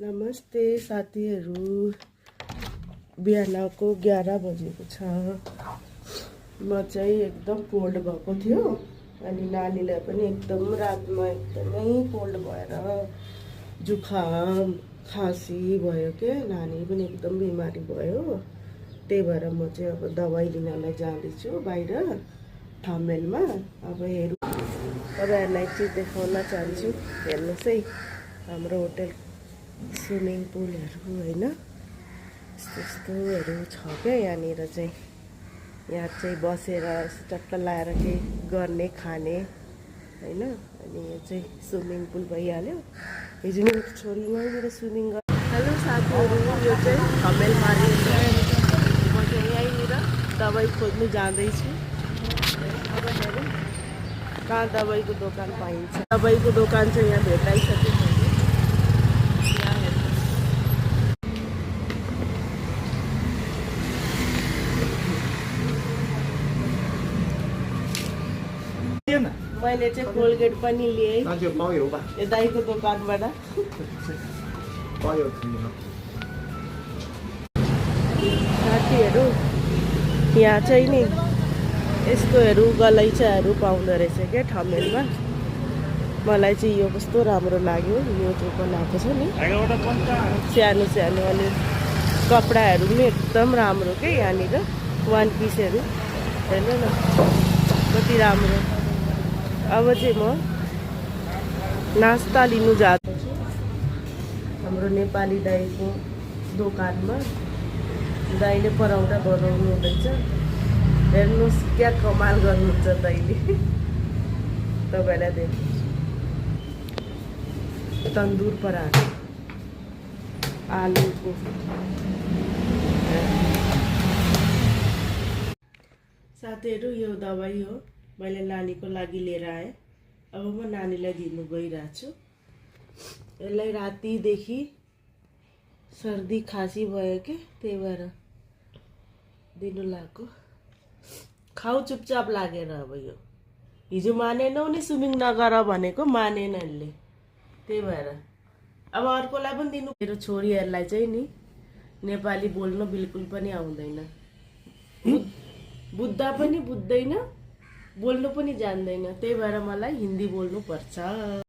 नमस्ते साथीहरू, बिहानको 11 बजेको छ। म चाहिँ एकदम कोल्ड भएको थियो अनि नानीलाई पनि एकदम रातमा एकदमै कोल्ड भएर जुखाम खाँसी भयो के, नानी पनि एकदम बिमारी भयो। त्यही भएर म चाहिँ अब दबाई लिनलाई जाँदैछु बाहिर थमेलमा। अब हेरौँ, तपाईँहरूलाई चाहिँ देखाउन चाहन्छु। हेर्नुहोस् है, हाम्रो होटल स्विमिङ पुलहरू होइन, यस्तोहरू छ क्या यहाँनिर चाहिँ। यहाँ चाहिँ बसेर चट्ट लाएर केही गर्ने खाने होइन। अनि यो चाहिँ स्विमिङ पुल भइहाल्यो। हिजो मेरो छोरी यहीँनिर स्विमिङ गर्छ। हेलो साथीहरू, यो चाहिँ थमेल मार्ग। म चाहिँ यहीँनिर दबाई खोज्नु जाँदैछु। अब हेरौँ कहाँ दबाईको दोकान पाइन्छ। दबाईको दोकान चाहिँ यहाँ भेटाइसक्यो। मैले चाहिँ कोलगेट पनि लिएँ यो दाइको दोकानबाट। साथीहरू, यहाँ चाहिँ नि यस्तोहरू गलैँचाहरू पाउँदो रहेछ क्या थमेलमा। मलाई चाहिँ यो कस्तो राम्रो लाग्यो, यो चाहिँ बनाएको छ नि सानो सानो। अनि कपडाहरू पनि एकदम राम्रो क्या यहाँनिर, वान पिसहरू हेर्नु न कति राम्रो। अब चाहिँ म नास्ता लिनु जाँदैछु हाम्रो नेपाली दाइको दोकानमा। दाइले परौठा बनाउनु हुँदैछ। हेर्नुहोस् क्या कमाल गर्नुहुन्छ दाइले। तपाईँलाई देख्नुहोस्, तन्दुर पराठा आलुको। साथीहरू, यो दबाई हो, मैले नानीको लागि लिएर आएँ। अब म नानीलाई दिनु गइरहेको छु। यसलाई रातिदेखि सर्दी खाँसी भयो कि, त्यही भएर दिनु लाग्यो। खाऊ चुपचाप लागेर। अब यो हिजो मानेनौ नि स्विमिङ नगर भनेको, मानेन यसले, त्यही भएर अब अर्कोलाई पनि दिनु। मेरो छोरीहरूलाई चाहिँ नि नेपाली बोल्न बिल्कुल पनि आउँदैन, बुझ्दा पनि बुझ्दैन, बोल्नु पनि जान्दैन। त्यही भएर मलाई हिन्दी बोल्नु पर्छ।